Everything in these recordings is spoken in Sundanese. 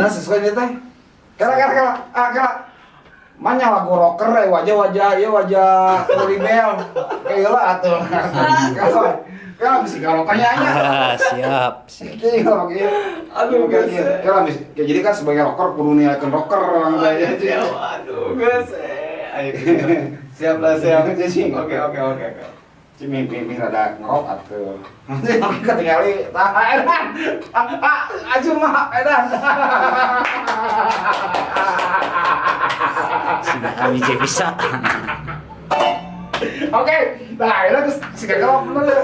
Benar sesuai nih teh. Kala kala kala ah kala. Manya lagu rocker wajah-wajah ieu wajah Kulibel. Kayak lah atuh. Kala. Kala bisa rockernya nya. Ah, siap, siap. Iya, pakai. Aduh, kayak gitu. Kala jadi kan sebagai rocker kudu nilaikeun rocker orang teh. Aduh, guys. Ayo siap lah, siap. Oke, oke, oke, oke. Cimi mimi rada ngerok atuh. Nanti ketinggali tah edan. Ah, aju mah edan. Sudah kami bisa. Oke, nah akhirnya si kakak bener ya.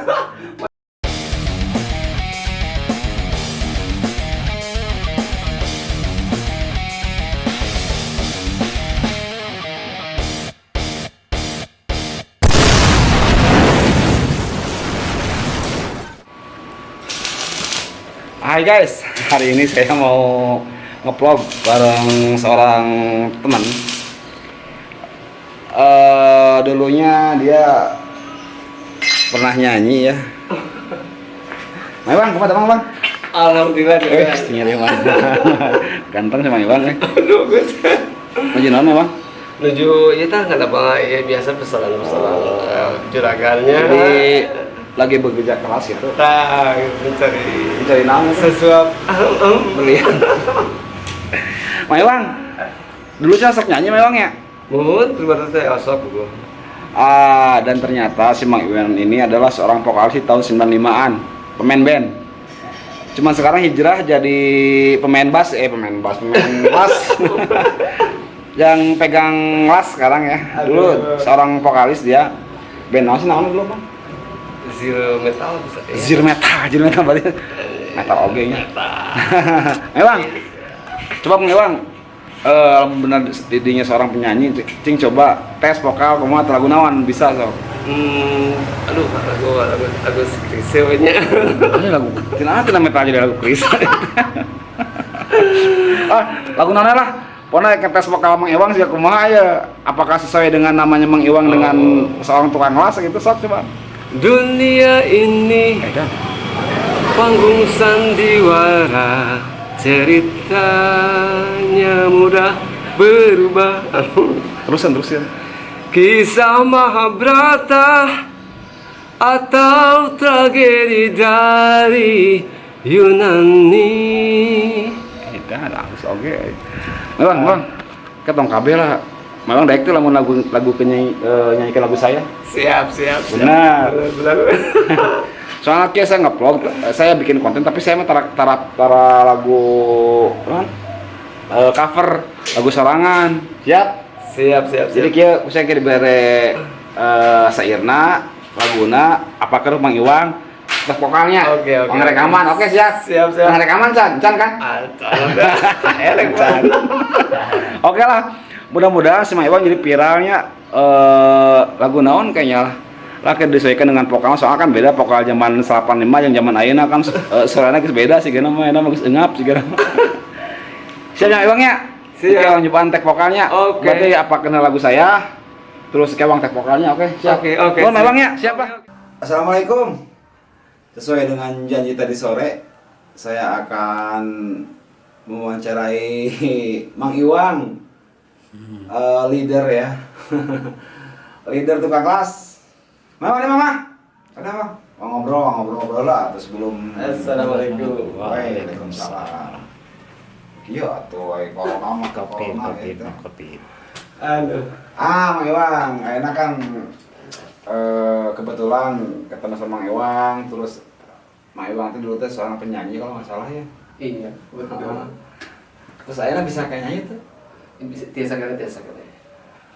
Hai guys, hari ini saya mau nge-vlog bareng seorang teman. Dulunya dia pernah nyanyi ya. Bang, kemana bang bang? Alhamdulillah. Tinggal ya bang. Ganteng sama Iwan. Aduh, guys. Maju naon ya bang? Menuju ya tah nggak apa ya biasa pesanan-pesanan juragannya. Jadi lagi bekerja keras gitu. Tah, mencari naon sesuap belian. Mang Iwang, dulu saya sok nyanyi Mang Iwang ya? Mun, terus saya osok gua. Ah, dan ternyata si Mang Iwan ini adalah seorang vokalis di tahun 95-an, pemain band. Cuman sekarang hijrah jadi pemain bass, pemain bass. Yang pegang las sekarang ya. Dulu seorang vokalis dia. Band apa sih namanya dulu, Bang? Zero metal bisa ya. Zero metal berarti. Metal oge nya. Mang, coba Mang Iwang. Benar didinya seorang penyanyi, cing coba tes vokal kumaha lagu naon bisa sok. Aduh, lagu Chrisye we nya. Ini lagu tina tina metal jadi lagu Chrisye. Ah, lagu naon lah. Pokoknya ke tes vokal Mang Iwang sih kumaha ya. Apakah sesuai dengan namanya Mang Iwang dengan seorang tukang las gitu sok coba. Dunia ini panggung sandiwara, ceritanya mudah berubah. Terusan. Kisah Mahabharata atau tragedi dari Yunani. Edan, halus oge. Bang, ketong kabeh lah. Memang daek tuh lamun lagu nyanyikan lagu saya. Siap, siap. Benar. Benar. Soalnya kayak saya nge-vlog, saya bikin konten tapi saya mah tara lagu cover lagu sorangan. Siap? Siap, siap. Jadi kieu saya kieu dibere sairna, laguna, apa keur Mang Iwang, tes vokalnya. Oke. Pang rekaman, oke siap. Siap. Pang rekaman can, can kan? Elek can. Oke lah. Mudah-mudahan si Mang Iwang jadi viralnya lagu naon kayaknya lah. Lah disesuaikan dengan vokal, soalnya kan beda vokal zaman 85 yang zaman ayeuna kan suaranya geus beda sih geuna mah, enak geus eungap sih geuna. Siap ya Iwang ya? Siap. Oke, nyobaan tek vokalnya. Oke. Berarti apa kena lagu saya? Terus kewang tek vokalnya, oke, siap. Oke. Bon, Iwang ya, siap lah. Assalamualaikum. Sesuai dengan janji tadi sore, saya akan mewawancarai Mang Iwang. Leader ya. Leader tukang kelas. Mama nih mama. Ada apa? Mau ngobrol lah terus sebelum. Assalamualaikum. Waalaikumsalam. Iya atuh ai corona mah corona gitu. Kopi. Aduh. Ah, Mang Iwang, enak kan kebetulan ketemu sama Mang Iwang, terus Mang Iwang itu dulu teh seorang penyanyi kalau nggak salah ya. Iya, betul. Terus akhirnya bisa kayak nyanyi tuh. Bisa tiasa kali.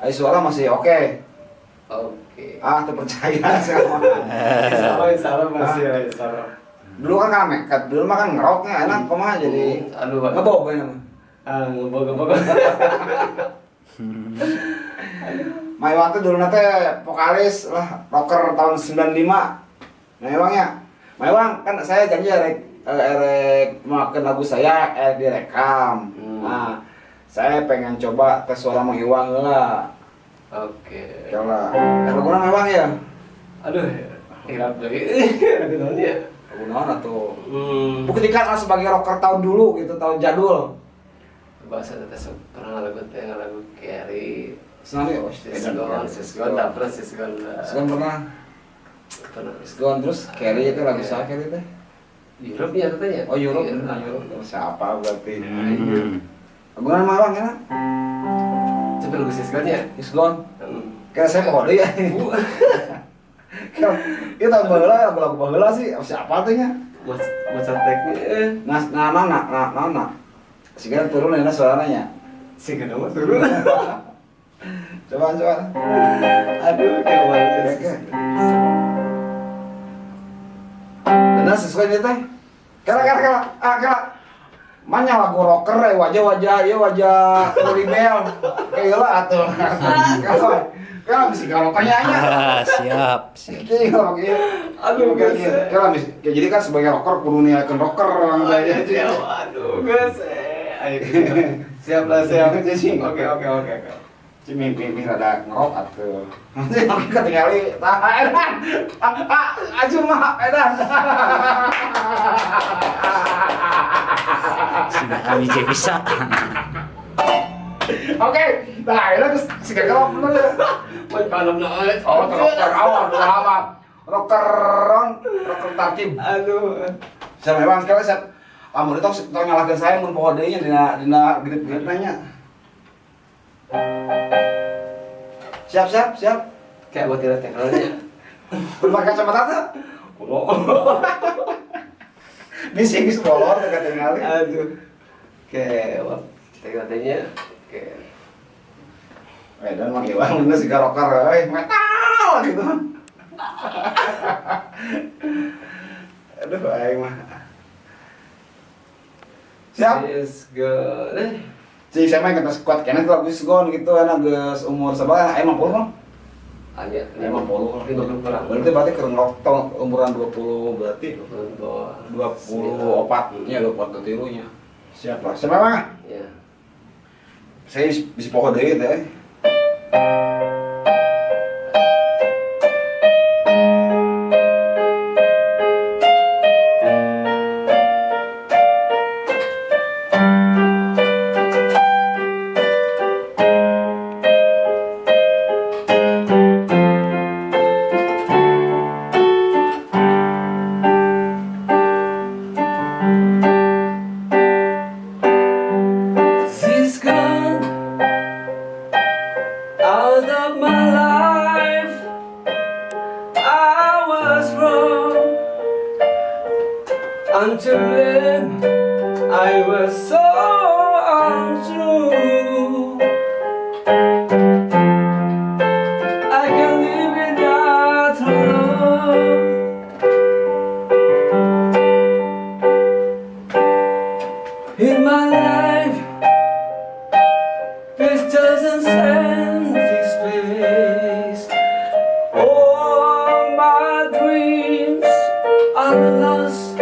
Ayo suara masih oke. Oke. Ah, terpercaya sama. Salah masih salah. Dulu kan rame, dulu mah kan ngeroknya enak kumaha jadi. Aduh, ngebog kayaknya mah. Ah, ngebog. Mang Iwang tuh dulu nate vokalis lah, rocker tahun 95. Mang Iwang ya. Mang Iwang kan saya janji erek makan lagu saya direkam. Nah, saya pengen coba tes suara Mang Iwang lah. Oke. Coba. Lagu Mang Iwang ya? Aduh, hilap lagi. Lagu naon ya? Lagu naon atuh? Buktikan sebagai rocker tahun dulu gitu, tahun jadul. Bahasa teh sok pernah lagu teh lagu Carrie. Senang ya, Sisgon, Sisgon, tak pernah Sisgon. Sisgon pernah. Pernah. Sisgon terus Carrie itu lagu siapa Carrie teh? Europe ya katanya. Oh Europe, Europe. Siapa berarti? Agungan Malang ya? Coba lagu Sisgon ya? Sisgon. Kayak saya kok ya. Itu tahun baheula, lagu baheula sih. Siapa tuh nya? Maca teknya. Nah, nah, nah, nah, nah, nah. Sigana turun ya suaranya. Sigana mah turun. Coba, coba. Aduh, kayak banget. Benar sesuai teh. Kala kala kala. Ah, kala. Manya lagu rocker ya wajah-wajah, ya wajah Ribel. Kayak lah atuh. Kala. Kala mesti rockernya nya. Siap, siap. Aduh, kala mesti. Jadi kan sebagai rocker kudu niakeun rocker orang teh. Aduh, geus. Ayo. Siap lah, siap. Oke, oke, oke. Ci mimpi rada ngerok atuh. Nanti ketinggali tah edan. Ah, aju mah edan. Sudah kami bisa. Oke, nah ini si gagal bener ya. Oh, rocker awal, lama. Rockeron, rocker tarkib. Aduh. Saya memang sekali saya lamun itu tong nyalahkeun saya mun poho deui nya dina dina grip-grip nanya. Siap, siap, siap. Kayak buat tidak teknologi. Berpakai kacamata tuh? Bisa geus bolor teh katingali. Aduh. Kayak buat teknologinya. Oke. Dan Mang Iwan bener sih rocker, metal gitu. Aduh, aing mah. Siap? Yes, go. Cik, saya mah kata kuat kene lagu Sisgon gitu, enak geus umur sabaraha? 50 mah? Aya, 50. 50 kurang. Berarti keur ngerok umuran 20 berarti 24 nya 24 tilu nya. Siap lah. Siapa mah? Iya. Saya bisa pokok deui teh. I'm to blame. I was so untrue. I can't live without love. In my life, this doesn't empty space. All my dreams are lost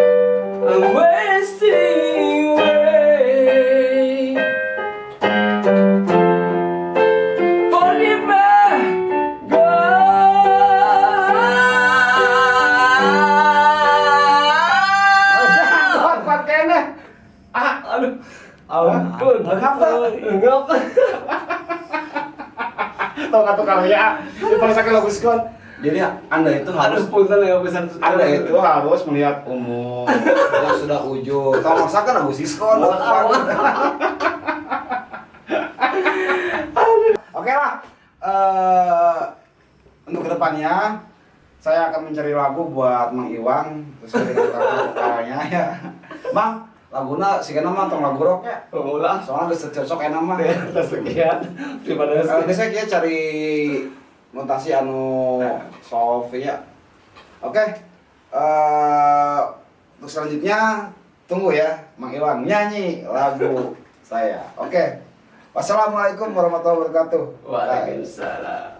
and wasting away. Forgive me, God. Kuat kene. Ah, aduh. Ampun, ngapa? Ngapa? Tau kata karya, dipaksakan lagu Sisgon. Jadi Anda itu harus Anda itu harus melihat umur yang sudah ujung. Tau maksakan lagu Sisgon. Oke lah, untuk kedepannya saya akan mencari lagu buat Mang Iwang sesuai dengan karakternya ya. Bang, laguna sih mah tong lagu rock ya. Oh lah, soalnya geus cocok enak mah. Sekian. Daripada biasanya kita cari notasi anu soft ya. Oke. Untuk selanjutnya tunggu ya Mang Iwang nyanyi lagu saya. Oke. Wassalamualaikum warahmatullahi wabarakatuh. Waalaikumsalam.